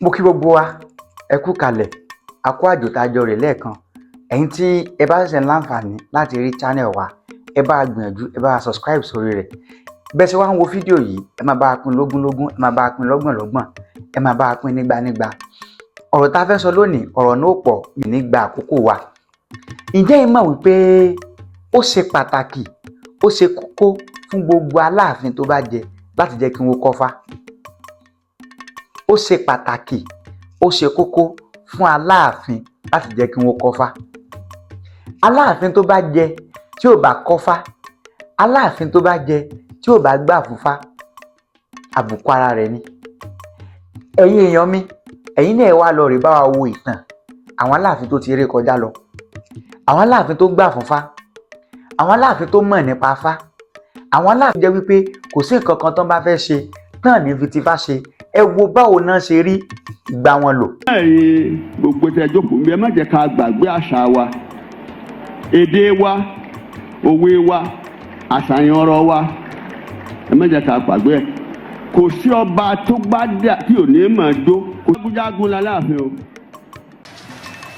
Mo kí gbogbo wa, ẹ kú kalẹ̀, a kú àjò tá a jọ rè lẹ́ẹ̀kan. Ẹ̀yin tí ẹ bá ṣẹ̀ṣẹ̀ ń láǹfààní láti rí channel wa, ẹ bá a gbìyànjú, ẹ bá a subscribe sórí rẹ̀. Bẹ́ẹ̀ ṣe wá ń wo fídíò yìí, ẹ máa bá a pín lógúnlógún, ẹ máa bá a pín lọ́gbọ̀nlọ́gbọ̀n, ẹ máa bá a pín nígbànígbà. Ọ̀rọ̀ tá a fẹ́ sọ lónìí, ọ̀rọ̀ náà pọ̀, mi ní gba àkókò wa. Ǹjẹ́ ẹ mọ̀ wípé ó ṣe pàtàkì, ó ṣe kókó fún gbogbo aláàfin tó bá jẹ láti jẹ́ kí wọ́n kọ́fá? Ó ṣe pàtàkì, ó ṣe kókó fún aláàfin láti jẹ́ kí wọ́n kọ́fá. Aláàfin tó bá jẹ tí ò bá kọ́fá, aláàfin tó bá jẹ tí ò bá gbà fúnfá, àbùkù ara rẹ̀ ni. Ẹ̀yin èèyàn mi, ẹ̀yin náà wá lọ rè bá wa wo ìtàn àwọn aláàfin tó ti ré kọjá lọ, àwọn aláàfin tó gbà fúnfá, àwọn aláàfin tó mọ̀ nípa fá, àwọn aláàfin jẹ́ wípé kò sí nǹkan kan tó ń bá fẹ́ ṣe tán ní fi tifá ṣe. Ẹ wo báwo náà ṣe rí ìgbà wọn lò. Ẹ̀yin gbogbo tẹ́ jókòó bí, ẹ má jẹ́ ká gbàgbé àṣà wa, èdè wa, òwe wa, àṣàyàn ọ̀rọ̀ wa. Ẹ má jẹ́ ká gbàgbé ẹ̀. Kò sí ọba tó gbádà tí ò ní mọ̀ jó. Kò sí jagunjagun láláàfin o.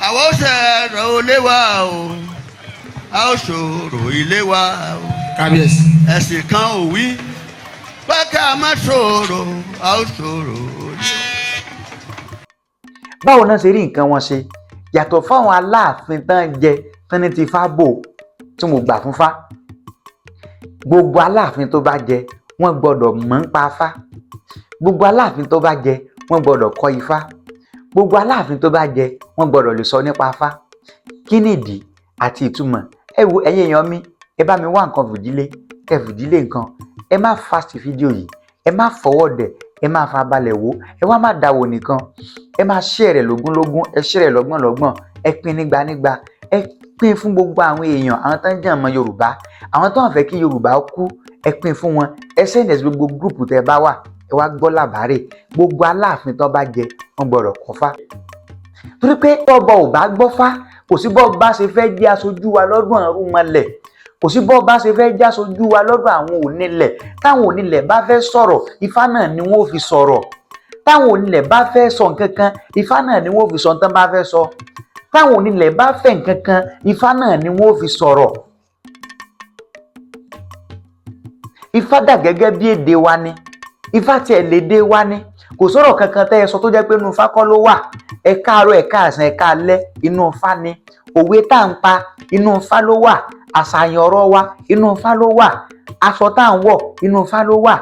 Àwọn ó ṣẹ̀rọ ilé wa o, a ó ṣòro ilé wa o. Kábíyèsí. Ẹ̀sìn kan ò wí pé ká má ṣòro, a ó ṣòro ilé wa. Báwo náà ṣe rí nǹkan wọn ṣe yàtọ̀ fáwọn aláàfin tán jẹ tán ní ti fá bò tí mo gbà fún fá. Gbogbo aláàfin tó bá jẹ, wọ́n gbọ́dọ̀ mọ̀ ń pa fá. Gbogbo aláàfin tó bá jẹ, wọ́n gbọ́dọ̀ kọ́ ifá. Gbogbo aláàfin tó bá jẹ, wọ́n gbọ́dọ̀ lè sọ nípa fá. Kí nìdí àti ìtumọ̀? Ẹ wo, ẹ̀yin èèyàn mi, ẹ bá mi wá nǹkan fìdílé, kẹ́ fìdílé nǹkan. Ẹ má fast fídíò yìí, ẹ má forward ẹ̀, ẹ máa farabalẹ̀ wò. Ẹ wá má dáwò nìkan, ẹ máa share rẹ̀ lógúnlógún, ẹ share rẹ̀ lọ́gbọ̀nlọ́gbọ̀n, ẹ pín nígbànígbà, ẹ pín fún gbogbo àwọn èèyàn, àwọn tó ń jẹ́ ọmọ Yorùbá, àwọn tó ń fẹ́ kí Yorùbá kú. Ẹ pín fún wọn, ẹ send ẹ̀ sí gbogbo group tẹ́ bá wà. Ẹ wá gbọ́ làbárè: gbogbo aláàfin tó bá jẹ, wọ́n gbọ́dọ̀ kọ́fá, torí pé tọ́ba ò bá gbọ́fá, kò sí bọ́ bá ṣe fẹ́ jẹ́ aṣojú wa lọ́dún àrùnmọlẹ̀, kò sí bọ́ bá ṣe fẹ́ jẹ́ aṣojú wa lọ́dọ̀ àwọn onílẹ̀. Táwọn onílẹ̀ bá fẹ́ sọ̀rọ̀, ifá náà ni wọ́n fi sọ̀rọ̀. Táwọn onílẹ̀ bá fẹ́ sọ nǹkan kan, ifá náà ni wọ́n fi sọ nǹkan bá fẹ́ sọ. Táwọn onílẹ̀ bá fẹ́ nǹkan kan, ifá náà ni wọ́n fi sọ̀rọ̀. Ifá dà gẹ́gẹ́ bí èdè wa ni. Ifá tiẹ̀ lédè wa ni. Kò sọ̀rọ̀ kankan tẹ́ ẹ sọ tó jẹ́ pé inú ifá kọ́ ló wà. Ẹ káàárọ̀, ẹ káàsán, ẹ káalẹ́, inú ifá ni. Òwe tá à ń pa, inú ifá ló wà. Àṣàyàn ọ̀rọ̀ wa, inú ifá ló wà. Aṣọ tá à ń wọ̀, inú ifá ló wà.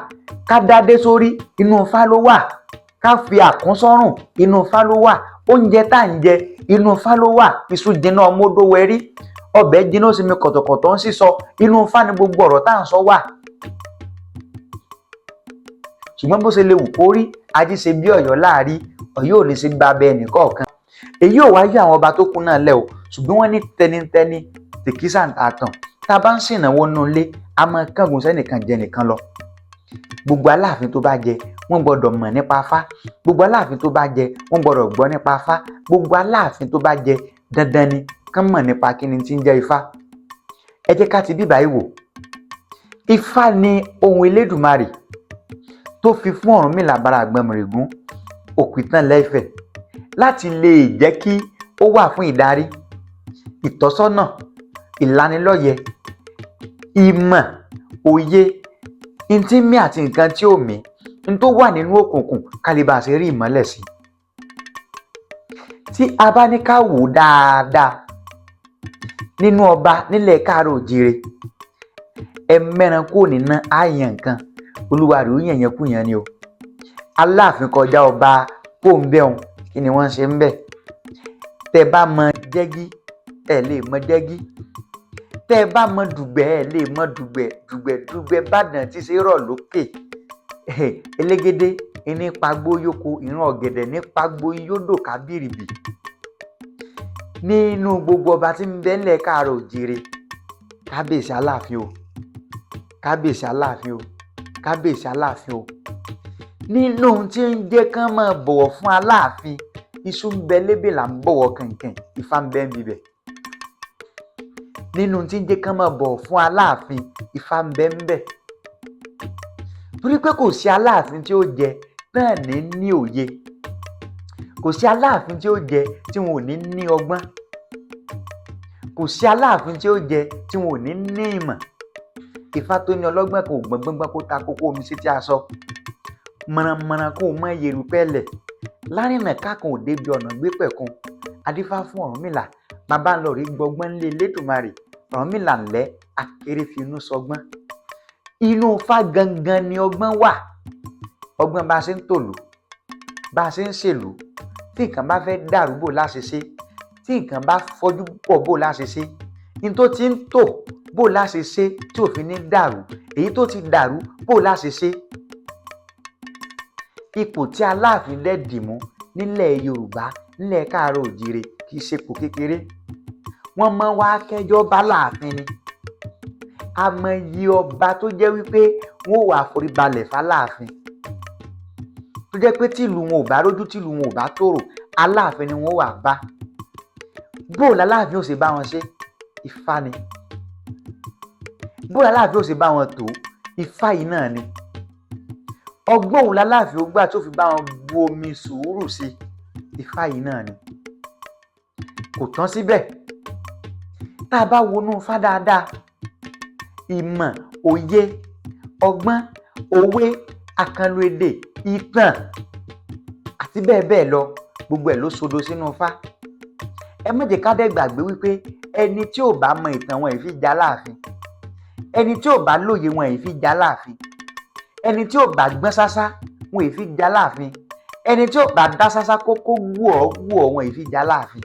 Ká dádé sórí, inú ifá ló wà. Ká fi àkún sọ́rùn, inú ifá ló wà. Oúnjẹ tá à ń jẹ, inú ifá ló wà. Iṣu jiná, ọmọdó wẹrí, ọbẹ̀ jiná, ó sì mi kọ̀tọ̀kọ̀tọ̀ ń sísọ. Inú ifá ni gbogbo ọ̀rọ̀ tá à ń sọ wà. Ṣùgbọ́n bó ṣe lè wù kó rí, ají ṣe bí Ọ̀yọ́ láàrí, Ọ̀yọ́ ò ní ṣe gba abẹ ẹnìkọ̀ọ̀kan. Èyí ò wá yọ àwọn ọba tó kù náà lẹ̀ o, ṣùgbọ́n wọ́n ní tẹnitẹni tìkísà ń ta tàn. Tá a bá ń ṣìnàwó nínú ilé, a máa kángun sẹ́nìkan jẹ nìkan lọ. Gbogbo aláàfin tó bá jẹ, wọ́n gbọ́dọ̀ mọ̀ nípa afá. Gbogbo aláàfin tó bá jẹ, wọ́n gbọ́dọ̀ gbọ́ nípa afá. Gbogbo aláàfin tó bá jẹ, dandan ni kán mọ̀ nípa kíni tí ń jẹ́ ifá. Ẹ jẹ́ ká ti bíbá yìí wò. Ifá ni ohun Elédùmarè tó fi fún Ọ̀rúnmìlà bara Àgbọnnìrègún, òpìtàn lẹ́fẹ̀ẹ́, láti lè jẹ́ kí ó wà fún ìdarí, ìtọ́sọ́nà, ìlanilọ́yẹ, ìmọ̀, òye n tí ń mí àti nǹkan tí ò mí, n tó wà nínú òkùnkùn, ká lè bá a ṣe rí ìmọ́lẹ̀ sí. Tí a bá ní ká wò ó dáadáa, nínú ọba nílẹ̀ káàárọ̀ òjíire, ẹ mẹ́ran kúrò níná, á yan nǹkan, olúwa rẹ̀ ó yàn yẹn kú yẹn ni o. Aláàfin kọjá ọba kó ń bẹ̀hùn, kí ni wọ́n ń ṣe ń bẹ̀? Tẹ́ bá mọ jẹ́gí, ẹ lè mọ jẹ́gí. Tẹ́ bá mọ dùgbẹ̀, ẹ lè mọ dùgbẹ̀. Dùgbẹ̀ dùgbẹ̀ bàdàn tí ṣe rọ̀ lókè elégédé ní pagbó yóko, ìran ọ̀gẹ̀dẹ̀ ní pagbó yódò kábìrìbì. Nínú gbogbo ọba tí ń bẹ ńlẹ̀ káàárọ̀ òjíire, kábíyèsí aláàfin o, kábíyèsí aláàfin o, kábíyèsí aláàfin o. Nínú ohun tí ń jẹ́ kán máa bọ̀wọ̀ fún aláàfin, iṣu ń bẹ lébè là ń bọ̀wọ̀ kànkàn, ifá ń bẹ ń bibẹ̀. Nínú ohun tí ń jẹ́ kán máa bọ̀wọ̀ fún aláàfin, ifá ń bẹ ń bẹ̀, torí pé kò sí aláàfin tí ó jẹ náà ní ní òye. Kò sí Aláàfin tí ó jẹ tí wọn ò ní ní ọgbọ́n. Kò sí Aláàfin tí ó jẹ tí wọn ò ní ní ìmọ̀. Ifá tó ní ọlọ́gbọ́n kò gbọ̀ngbọ̀ngbọ̀n kó ta kókó omi sétí aṣọ, mọ̀rànmọ̀ràn kó mọ yerùpẹ̀ lẹ̀ lárìnà kákan ò débi ọ̀nà gbé pẹ̀kun. Adífá fún Ọ̀rúnmìlà, bàbá ń lọ rí gbọgbọ́n ńlé Elédùmarè. Ọ̀rúnmìlà ńlẹ́ akéré fi inú sọgbọ́n. Inú Ifá gangan ni ọgbọ́n wà. Ọgbọ́n bá a ṣe ń tòlú, bá a ṣe ń ṣèlú, tí nǹkan bá fẹ́ dàrú bò láṣẹ ṣe, tí nǹkan bá fọ́jú pọ̀ bò láṣẹ ṣe, ní tó ti ń tò bò láṣẹ ṣe tí ò fi ní dàrú, èyí tó ti dàrú bò láṣẹ ṣe. Ipò tí Aláàfin dẹ̀ dìmú nílẹ̀ Yorùbá, nílẹ̀ Káàárọ̀ Òjíire, kì í ṣepò kékeré. Wọ́n máa wá kẹ́jọ́ bá láàfin ni. Àmọye ọba tó jẹ́ wípé wọ́n ò wá foríbalẹ̀ fáláàfin, tó jẹ́ pé tìlú wọn ò bá rójú, tìlú wọn ò bá tòrò, Aláàfin ni wọ́n wà bá. Bó làláàfin ò ṣe bá wọn ṣe? Ifá ni. Bó làláàfin ò ṣe bá wọn tó? Ifá yìí náà ni. Ọgbọ́n òun làláàfin ó gbà tó fi bá wọn bu omi sùúrù sí? Ifá yìí náà ni. Kò tán síbẹ̀. Tá a bá wọnú Ifá dáadáa, ìmọ̀, òye, ọgbọ́n, òwe, àkànlò èdè, ìtàn àti bẹ́ẹ̀ bẹ́ẹ̀ lọ, gbogbo ẹ̀ ló sodo sínú Ifá. Ẹ má jẹ́ ká dẹ̀ gbàgbé wípé ẹni tí ò bá mọ ìtàn wọn yìí fi já láàfin, ẹni tí ò bá lóye wọn yìí fi já láàfin, ẹni tí ò bá gbọ́n sásá wọn yìí fi já láàfin, ẹni tí ò bá dá sásá kókó wù ọ́ wù ọ́ wọn yìí fi já láàfin.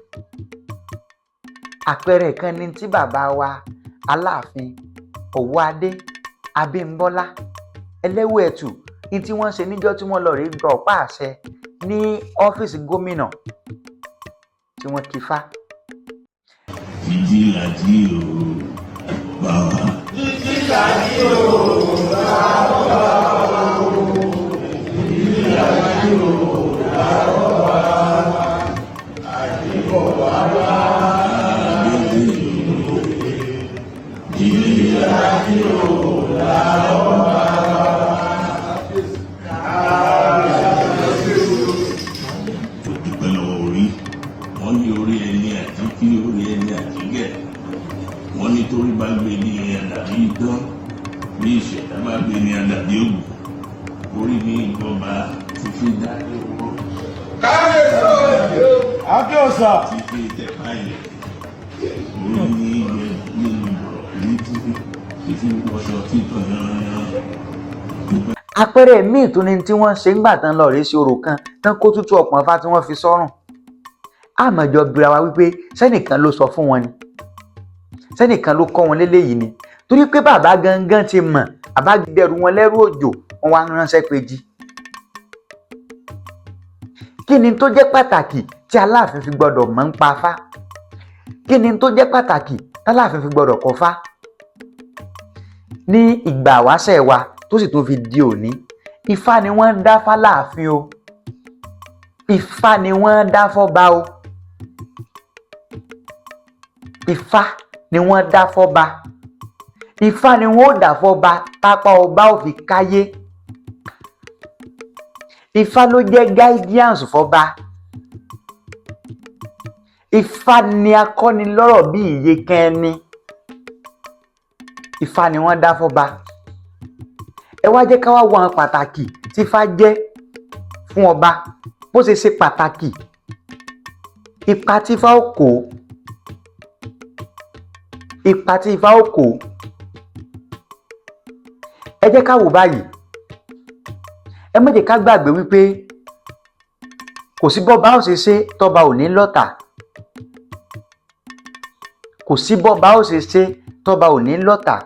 Àpẹẹrẹ kan ni tí bàbá wa Aláàfin Ọ̀wọ́adé Abímbọ́lá Ẹlẹ́wù Ẹ̀tù ní tí wọ́n ṣe níjọ́ tí wọ́n lọ rí gba ọ̀pá àṣẹ ní ọ́fíìsì gómìnà tí wọ́n kí fá. Jíjí làjí o bàbá. Jíjí làjí o bàbá. Jíjí làjí o bàbá. Àdìbò bàbá. Jíjí làjí o bàbá. Dúpẹ́ lọ́wọ́ orí. Wọ́n ní orí ẹni àti orí ẹni àtìgẹ̀. Wọ́n ní torí bá gbé ní àdàbí idán, bí ìṣẹ̀dá bá gbé ní àdàbí ògùn. Orí ní ìjọba ti fi dá owó. Akíọ̀sà. Ti fi tẹ̀pá ilẹ̀. Orí ní ilẹ̀ ní ìbọ̀rọ̀ ní títí títí wọṣọ títọ̀ yánnyán. Àpẹẹrẹ míì tó ní tí wọ́n ṣe ńgbà tán lọ rèé ṣe orò kan tán kó tútù ọ̀pọ̀n fá tí wọ́n fi sọ́rùn. Àmọ̀jọ bira wa wípé sẹ́nìkan ló sọ fún wọn ni, sẹ́nìkan ló kọ́ wọn léléyìí ni? Torí pé bàbá gangan ti mọ̀, bàbá dẹrù wọn lẹ́rù òjò, wọn wá ránṣẹ́ péjì. Kí ni tó jẹ́ pàtàkì tí Aláàfin fi gbọ́dọ̀ mọ̀ ń pa fá? Kí ni tó jẹ́ pàtàkì tÁláàfin fi gbọ́dọ̀ kọ́ fá ní ìgbà wáṣẹ̀ wa tó sì tún fi di òní? Ifá ni wọ́n dá fáláàfin o, Ifá ni wọ́n dá fọ́ba o, Ifá ni wọ́n dá fọ́ba, Ifá ni wọ́n ó dá fọ́ba tápá ọba ò fi káyé. Ifá ló jẹ́ guidance fọ́ba. Ifá ni akọ́nilọ́rọ̀ bí iye kẹ́ni. Ifá ni wọ́n dá fọ́ba. Ẹ wá jẹ́ ká wá wo àwọn pàtàkì tí Ifá jẹ́ fún ọba, bó ṣe ṣe pàtàkì, ipa tí Ifá ó kó, ipa tí Ifá ó kó. Ẹ jẹ́ ká wò báyìí. Ẹ má jẹ́ ká gbàgbé wípé kò sí bọ́ba ó ṣe ṣe tọ́ba ò ní lọ́tà. Kò sí bọ́ba ó ṣe ṣe tọ́ba ò ní lọ́tà.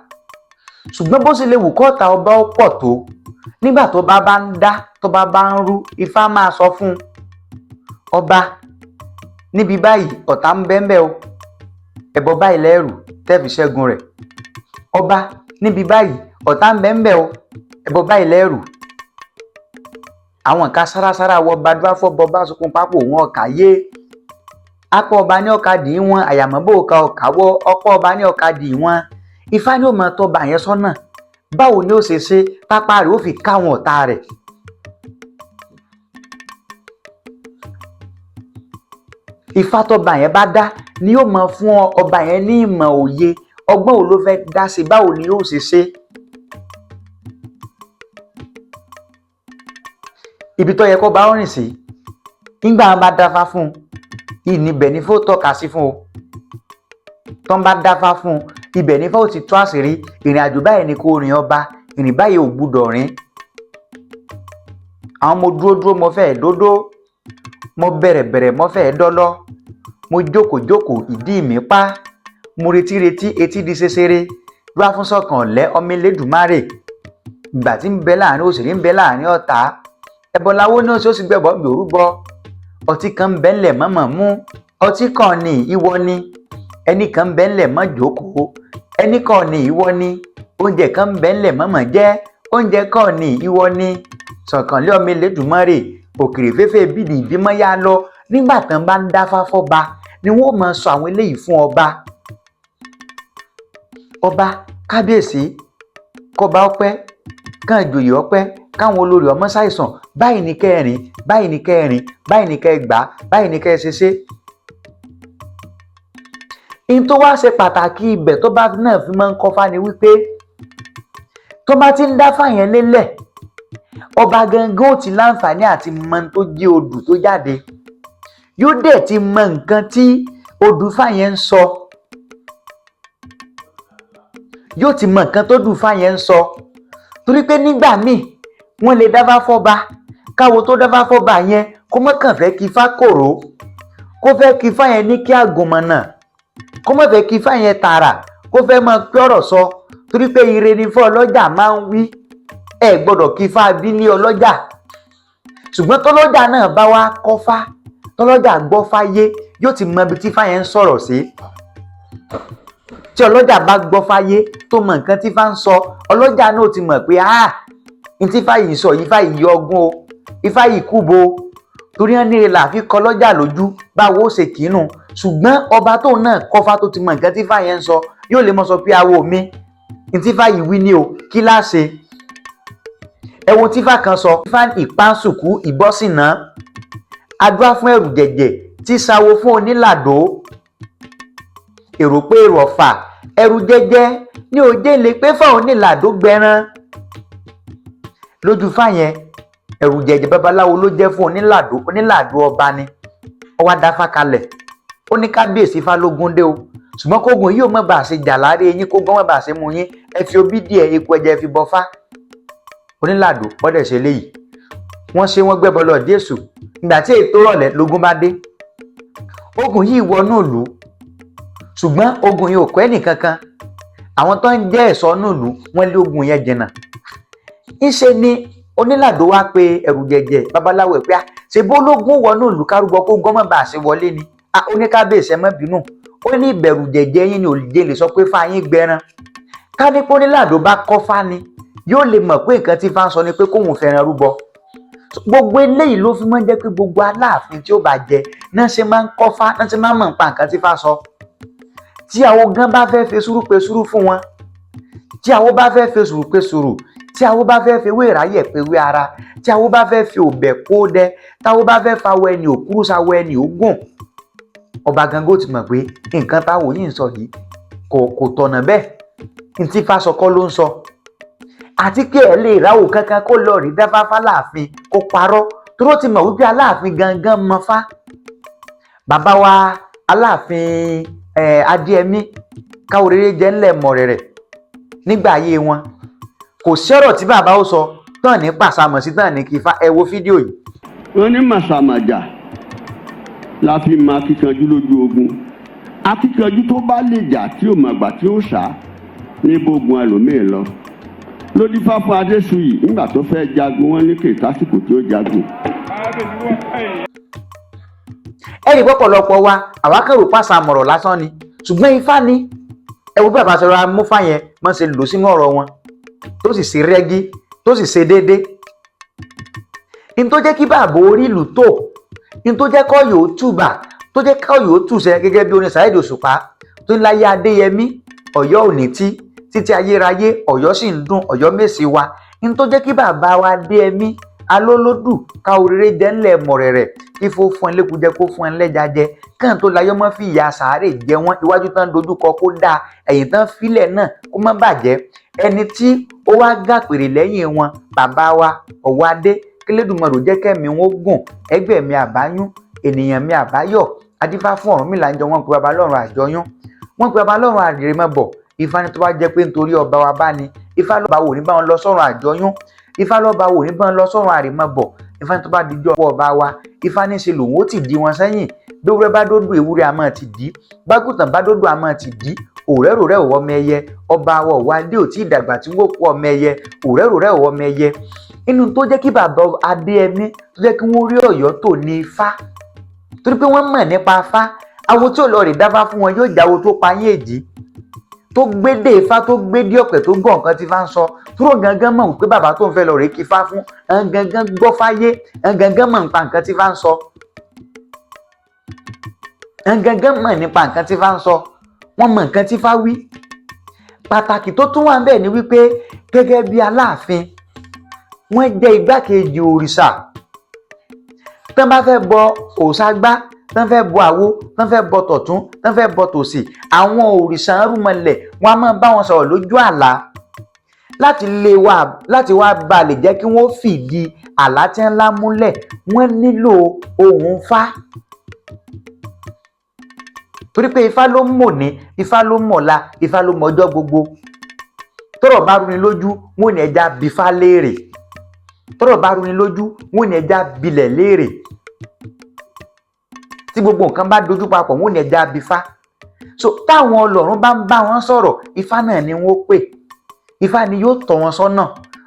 Ṣùgbọ́n bó ṣe lè wù kọ́ta ọba ó pọ̀ tó, nígbà tó bá bá ń dá, tó bá bá ń rú, Ifá máa sọ fún ọba níbi báyìí, ọ̀tá ń bẹ́ńbẹ́ o, ẹbọ báyìí lẹ́rù tẹ́ fi ṣẹ́gun rẹ̀. Ọba níbi báyìí, ọ̀tá ń bẹ́ńbẹ́ o, ẹbọ báyìí lẹ́rù. Àwọn nǹkan sárasára wọ gbadúrà fọ́ bá sunkún pápó wọn ọkà yé apá ọba ní ọkà dì í wọn, àyàmọ́bò ọkà ọkà wọ ọpọ ọba ní ọkà dì í wọn. Ifá ní ó máa tọ́ bà yẹn sọ́nà, báwo ni ó ṣe ṣe pápá rẹ̀ ó fi káwọn ọ̀tá rẹ̀. Ifá tọ́ba yẹn bá dá ni yóò máa fún ọba yẹn ní ìmọ̀ òye, ọgbọ́n wo ló fẹ́ dá sí, báwo ni yóò ṣe ṣe. Ibi tó yẹ kó bá rìn sí nígbà wọn bá dáfá fún un, ìníbẹ̀ ní fó tọ́ka sí fún o. Tó ń bá dáfá fún un, ibẹ̀ ní fó ti tú àṣírí. Ìrìn àjò báyìí ni kò rìn ọba, ìrìn báyìí ò gbúdọ̀ rìn. Àwọn mo dúró dúró mo fẹ́ dódó, mo bẹ̀rẹ̀ bẹ̀rẹ̀ mo fẹ́ dọ́lọ́, mo jókòó jókòó ìdí mi pa, mo retí retí etí di ṣeṣere, dúró fún sọ̀kan ọ̀lẹ́ ọmọ Elédùmarè. Ìgbà tí ń bẹ láàrin òṣèré ń bẹ láàrin ọ̀tá, ẹbọ lawó náà ṣó sì gbẹ̀bọ̀ gbòrúbọ. Ọtí kan ń bẹ ńlẹ̀ mọ́mọ́ mú, ọtí kan ní ìwọ ni, ẹnì kan ń bẹ ńlẹ̀ mọ́ jókòó, ẹnì kan ní ìwọ ni, oúnjẹ kan ń bẹ ńlẹ̀ mọ́mọ́ jẹ, oúnjẹ kan ní ìwọ ni. Sọ̀kànlé ọmọ Elédùmarè, òkèrè fẹ́fẹ́ bídì ìbímọ yá lọ. Nígbà tán bá ń dáfá fọ́ba ni wọ́n máa sọ àwọn eléyìí fún ọba. Ọba kábíyèsí, kọba ọpẹ́, kàn joyè ọpẹ́, káwọn olórí ọmọ ṣàìsàn, báyìí ní kẹrin, báyìí ní kẹrin, báyìí ní kẹgbà, báyìí ní kẹṣẹṣe. In tó wá ṣe pàtàkì ibẹ̀ tó bá náà fi máa ń kọ́fá ni wípé tó bá ti ń dáfá yẹn lélẹ̀, ọba gangan ó ti láǹfààní àti mọ tó jẹ́ odù tó jáde, yóò dẹ̀ ti mọ nǹkan tí odù fá yẹn ń sọ, yóò ti mọ nǹkan tó dù fá yẹn ń sọ. Torí pé nígbà míì wọ́n lè dáfá fọ́ba, káwo tó dáfá fọ́ba yẹn kó mọ́ kàn fẹ́ kí ifá kòró, kó fẹ́ kí ifá yẹn ní kí àgùnmọ̀nà, kó mọ́ fẹ́ kí ifá yẹn tààrà, kó fẹ́ mọ pé ọ̀rọ̀ sọ. Torí pé ire ni fún ọlọ́jà máa ń wí, ẹ gbọ́dọ̀ kí ifá bí ní ọlọ́jà. Ṣùgbọ́n tọ́lọ́jà náà bá wá kọ́fá, tọ́lọ́jà gbọ́ fáyé, yóò ti mọ ibi tí ifá yẹn ń sọ̀rọ̀ sí. Tí ọlọ́jà bá gbọ́ fáyé tó mọ nǹkan tí ifá ń sọ, ọlọ́jà náà ti mọ̀ pé ah, n tí ifá yìí sọ, ifá yìí yọ ọgún o, ifá yìí kúbo. Torí wọn níre là fi kọ lọ́jà lójú, báwo ó ṣe kínú. Ṣùgbọ́n ọba tóun náà kọ́fá tó ti mọ nǹkan tí ifá yẹn ń sọ, yóò lè mọ sọ pé awo mi, n tí ifá yìí wí ní o, kí láá ṣe? Ẹ wo tífá kan sọ, ifá ìpánsùkú ìbọ́sìnà, adúá fún ẹrù jẹ̀jẹ̀ tí sawo fún onílàdó, èrò pé èrò ọ̀fà, ẹrù jẹjẹ ní òjé lè pé fún onílàdó gbẹran. Lójú fá yẹn, ẹrù jẹjẹ babaláwo ló jẹ́ fún onílàdó, onílàdó ọba ni. Ó wá dáfá kalẹ̀, ó ní kábíyèsí Fálógún dé o, ṣùgbọ́n kógun yìí ò mọ̀ bá a ṣe jà láre yín, kógun mọ̀ bá a ṣe mú yín, ẹ fi obí díẹ̀ epo ẹ̀jẹ̀ fi bọ fá. Onílàdó ọdẹ ṣe léyìí, wọ́n ṣe wọ́n gbẹ́bọ lọ Jésù. Ìgbà tí ètò rọ̀lẹ́ lógún bá dé, ogun yìí wọnú ìlú, ṣùgbọ́n ogun yìí ò kọ́ ẹnìkankan. Àwọn tó ń jẹ́ ẹ̀ṣọ́ inú ìlú wọ́n lé ogun yẹn jìnnà. Ńṣe ni onílàdó wá pe ẹ̀rù jẹ̀jẹ̀ babaláwo ẹ̀ pé à ṣe bó lógún wọnú ìlú kárúbọ kó gọ́mọ̀ bá a ṣe wọlé ni. À oníkábíyèsí ẹ má bínú, ó ní ìbẹ̀rù jẹ̀jẹ̀ yín ni òlìjẹ́ lè sọ pé fá yín gbẹran. Ká ní pé onílàdó bá kọ́ fá ni, yóò lè mọ̀ pé nǹkan tí fá ń sọ ni pé kóun fẹ́ràn rúbọ. Gbogbo eléyìí ló fi máa ń jẹ́ pé gbogbo aláàfin tí ó bá jẹ náà ṣe máa ń kọ́fá, náà ṣe máa ń mọ̀ nípa nǹkan tí fá sọ. Tí àwọn gan bá fẹ́ fi sùúrù pe sùúrù fún wọn, tí àwọn bá fẹ́ fi sùúrù pe sùúrù, tí àwọn bá fẹ́ fi ewé ìráyè pe ewé ara, tí àwọn bá fẹ́ fi òbẹ̀ kó dẹ, táwọn bá fẹ́ fa awọ ẹni òkúrú sáwọ ẹni ògùn, ọba gangan ó ti mọ̀ pé nǹkan táwọn yìí ń sọ yìí kò tọ̀nà bẹ́ẹ̀, ntí fá sọ kọ́ ló ń sọ. Àti pé ẹ lè ráwò kankan kó lọ rí dáfáfá láàfin kó parọ́, toró ti mọ̀ wípé aláàfin gangan mọ fá. Bàbá wa aláàfin Adéyẹmí Káwòréré jẹ́ ńlẹ̀ mọ̀rẹ̀rẹ̀ nígbà ayé wọn, kò sí ọ̀rọ̀ tí bàbá ó sọ tán ní pàṣàmọ̀ sí tán ní kífá. Ẹ wo fídíò yìí. Wọ́n ní màsàmàjà la fi mọ akíkanjú lójú ogun. Akíkanjú tó bá lè jà tí ò mọ̀gbà tí ó sá ní bógun ẹlòmíì lọ. Lódífá fún Adésùyì nígbà tó fẹ́ jagun, wọ́n ní kè tásìkò tí ó jagun. Ẹnì pọ̀pọ̀lọpọ̀ wa àwa kàn rò pàṣàmọ̀rọ̀ lásán ni, ṣùgbọ́n ifá ni. Ẹ wo bí bàbá sọ̀rọ̀ amúfá yẹn máa ṣe lò sínú ọ̀rọ̀ wọn, tó sì ṣe rẹ́gí, tó sì ṣe déédé. Ní tó jẹ́ kí bàbá orí ìlú tó, ní tó jẹ́ kọ́ yóò túbà, tó jẹ́ kọ́ yóò túṣẹ gẹ́gẹ́ bí orin Saheed Òṣùpá tó ń láyé Adéyẹmí, Ọ̀yọ́ òní tí títí ayérayé, Ọ̀yọ́ sì ń dún, Ọ̀yọ́ mèsì wa. Ní tó jẹ́ kí bàbá wa Adéyẹmí Alólódù ká oríire jẹ́ ńlẹ̀ mọ̀rẹ̀rẹ̀, kí fó fún ẹ lékun jẹ, kó fún ẹ lẹ́ja jẹ, kàn tó láyọ́ mọ́ fi ìyà sàárè jẹ wọ́n. Iwájú tán dojúkọ kó dáa, ẹ̀yìn tán filẹ̀ náà kó má bàjẹ́. Ẹni tí ó wá gàpèrè lẹ́yìn wọn, bàbá wa Ọ̀wọ́adé, kílédùmarè jẹ́ kẹ́mi wọn gùn, ẹgbẹ́ mi àbáyún, ènìyàn mi àbáyọ̀, adífá fún Ọ̀rúnmìlà ń jọ. Wọ́n pe baba lọ́run àjọyún, wọ́n pe baba lọ́run àrèmabọ̀. Ifá ní tó bá jẹ́ pé nítorí ọba wa bá ní, Ifá lọ́ba wò ní bá wọn lọ sọ́run àjọyún, Ifá lọ́ba wò ní bá wọn lọ sọ́run àrèmabọ̀. Ifá ní tó bá dijọ́ ọkọ ọba wa, Ifá ní ṣe lòun ó ti di wọn sẹ́yìn. Bí ewúrẹ́ bá dódò, ewúrẹ́ a máa ti dí; bágùtàn bá dódò, a máa ti dí. Òrẹ́rò rẹ̀ òwò ọmọ ẹyẹ, ọba wa Ọ̀wọ́adé ò tí ì dàgbà tí wọ́n kó ọmọ ẹyẹ. Òrẹ́rò rẹ̀ òwò ọmọ ẹyẹ. Inú tó jẹ́ kí bàbá Adéyẹmí, tó jẹ́ kí wọ́n rí Ọ̀yọ́ tò ní Ifá, torí pé wọ́n mọ̀ nípa Ifá. Awo tí ò lọ rè dáfá fún wọn yóò jáwo tó pa yín èjì, tó gbédè Ifá, tó gbédè ọ̀pẹ̀, tó gbọ́ nǹkan tí Ifá ń sọ. Túrò gangan mọ̀ wípé bàbá tó ń fẹ́ lọ rè kí Ifá fún gangan gbọ́ fáyé, gangan mọ̀ nípa nǹkan tí Ifá ń sọ, gangan mọ̀ nípa nǹkan tí Ifá ń sọ. Wọ́n mọ̀ nǹkan tí Ifá wí. Pàtàkì tó tún wà ń bẹ̀ ni wípé gẹ́gẹ́ bí Aláàfin, wọ́n jẹ́ igbákejì òrìṣà. Tán bá fẹ́ bọ òòṣà gbá, tán fẹ́ bọ àwo, tán fẹ́ bọ tọ̀tún, tán fẹ́ bọ tòsì, àwọn òrìṣà rúmọlẹ̀ wọn a máa bá wọn sọ̀rọ̀ lójú àlá láti lè wá, láti wá bá lè jẹ́ kí wọ́n fìdí àlá tí ńlá múlẹ̀. Wọ́n nílò ohùn Ifá, torí pé Ifá ló mọ̀ ní, Ifá ló mọ̀la, Ifá ló mọjọ́ gbogbo. Tọ́rọ̀ bá rúni lójú, wọn ò ní ẹja bifá léèrè. Tọ́rọ̀ bá rúni lójú, wọn ò ní ẹja bilẹ̀ léèrè. Tí gbogbo nǹkan bá dojú papọ̀, wọn ò ní ẹja bifá. So táwọn ọlọ́run bá ń bá wọn sọ̀rọ̀, Ifá náà ni wọ́n pè, Ifá ni yóò tọ́ wọn sọ́nà.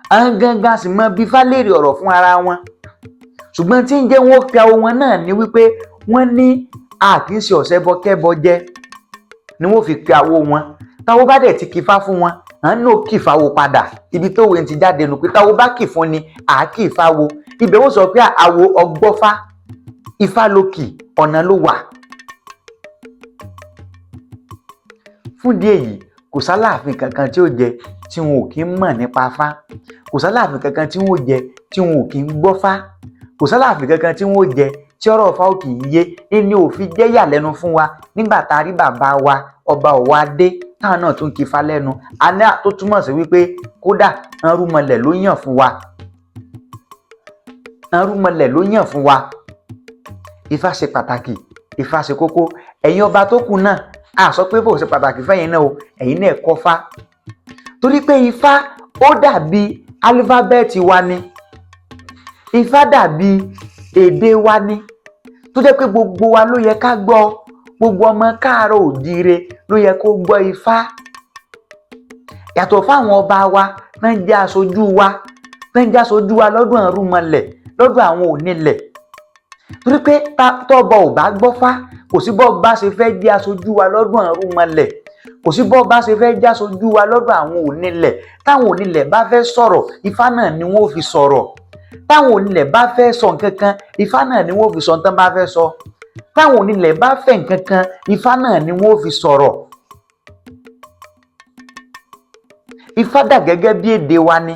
Àwọn gangan sì mọ bifá léèrè ọ̀rọ̀ fún ara wọn. Ṣùgbọ́n tí ń jẹ́ wọn pe àwọn wọn náà ni wípé wọ́n ní a kì í ṣe ọ̀sẹ̀ bọ kẹ́bọ jẹ́ ni wọ́n fi pe àwo wọn. Táwọn bá dẹ̀ ti kìfá fún wọn, à ń nò kìfà wo padà. Ibi tó wé ti jáde nù pé táwọn bá kì fún ni à á kìfà wo. Ibẹ̀ wọ́n sọ pé àwo ọgbọ́fá, Ifá ló kì, ọ̀nà ló wà. Fún ìdí èyí, kò sáláàfin kankan tí ó jẹ tí wọn ò kí ń mọ̀ nípa Ifá. Kò sáláàfin kankan tí wọn ò jẹ tí wọn ò kí ń gbọ́fá. Kò sáláàfin kankan tí wọn ò jẹ tí ọ̀rọ̀ Ifá ò kì í yé. Ní òfin jẹ́ yàlẹ́nu fún wa nígbà tá a rí bàbá wa ọba Ọ̀wọ́adé táwọn náà tún kí Ifá lẹ́nu àná, tó túmọ̀ sí wípé kódà arúmọlẹ̀ ló yàn fún wa, arúmọlẹ̀ ló yàn fún wa. Ifá ṣe pàtàkì, Ifá ṣe kókó. Ẹ̀yin ọba tó kù náà, a sọ pé bó ṣe pàtàkì fẹ́yìn náà o, ẹ̀yin náà kọ́ Ifá, torí pé Ifá ó dàbí álífábẹ́ẹ̀tì wa ni. Ifá dàbí èdè wa ni, tó jẹ́ pé gbogbo wa ló yẹ ká gbọ́. Gbogbo ọmọ káàárọ̀ òjíire ló yẹ kó gbọ́ Ifá, yàtọ̀ fáwọn ọba wa tán jẹ́ aṣojú wa, tán jẹ́ aṣojú wa lọ́dún àrùnmọlẹ̀, lọ́dọ̀ àwọn onílẹ̀. Torí pé tọ́ba ò bá gbọ́fá, kò sí bọ́ bá ṣe fẹ́ jẹ́ aṣojú wa lọ́dún àrùnmọlẹ̀, kò sí bọ́ bá ṣe fẹ́ jẹ́ aṣojú wa lọ́dọ̀ àwọn onílẹ̀. Táwọn onílẹ̀ bá fẹ́ sọ̀rọ̀, Ifá náà ni wọ́n fi sọ̀rọ̀. Táwọn onílẹ̀ bá fẹ́ sọ nǹkan kan, Ifá náà ni wọ́n fi sọ tán bá fẹ́ sọ. Táwọn onílẹ̀ bá fẹ́ nǹkan kan, Ifá náà ni wọ́n fi sọ̀rọ̀. Ifá dà gẹ́gẹ́ bí èdè wa ni.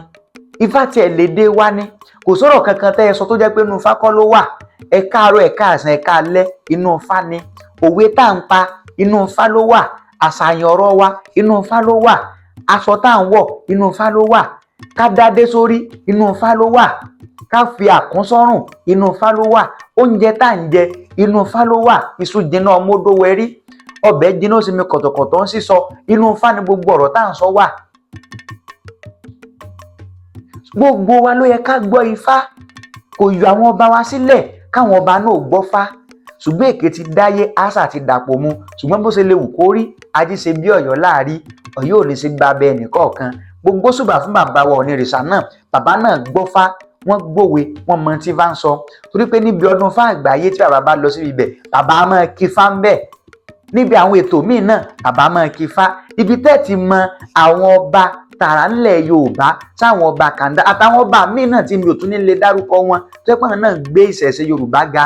Ifá tiẹ̀ lédè wa ni. Kò sọ̀rọ̀ kankan tẹ́ ẹ sọ tó jẹ́ pé inú Ifá kọ́ ló wà. Ẹ káàárọ̀, ẹ káàsán, ẹ káalẹ́, inú Ifá ni. Òwe tá à ń pa, inú Ifá ló wà. Àṣàyàn ọ̀rọ̀ wa, inú Ifá ló wà. Aṣọ tá à ń wọ̀, inú Ifá ló wà. Ká dádé sórí, inú Ifá ló wà. Ká fi àkún sọ́rùn, inú Ifá ló wà. Oúnjẹ tá à ń jẹ, inú Ifá ló wà. Iṣu jiná, ọmọ odó wẹrí, ọbẹ̀ jiná, ó sì mi kọ̀tọ̀kọ̀tọ̀ ń sísọ. Inú Ifá ni gbogbo ọ̀rọ̀ tá à ń sọ wà. Gbogbo wa ló yẹ ká gbọ́ Ifá. Kò yọ àwọn ọba wa sílẹ̀ káwọn ọba náà gbọ́ fá. Ṣùgbọ́n èké ti dáyé, àṣà ti dàpọ̀ mu. Ṣùgbọ́n bó ṣe lè wù kó rí, ají ṣe bí Ọ̀yọ́ láàrí, Ọ̀yọ́ ò ní ṣe gba abẹ ẹnìkọ̀ọ̀kan. Gbogbo ṣùgbà fún bàbá wa Ọ̀nìrìṣà náà. Bàbá náà gbọ́fá, wọ́n gbòwe, wọ́n mọ tí fá ń sọ, torí pé níbi ọdún fá àgbáyé tí bàbá bá lọ síbi ibẹ̀, bàbá máa kí fá ń bẹ̀. Níbi àwọn ètò míì náà, bàbá máa kí fá. Ibi tẹ́ ti mọ àwọn ọba tààrà ńlẹ̀ Yorùbá, sáwọn ọba kàńdá àtàwọn ọba míì náà tí mi ò tún ní lè dárúkọ wọn, tó yẹ pé àwọn náà gbé ìṣẹ̀ṣe Yorùbá ga.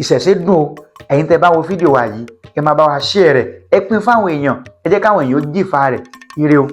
Ìṣẹ̀ṣe dùn o. Ẹ̀yin tẹ́ bá wo fídíò wa yìí, ẹ máa bá wa share rẹ̀, ẹ pín fáwọn èèyàn, ẹ jẹ́ káwọn èèyàn jìfà rẹ̀. Ire o.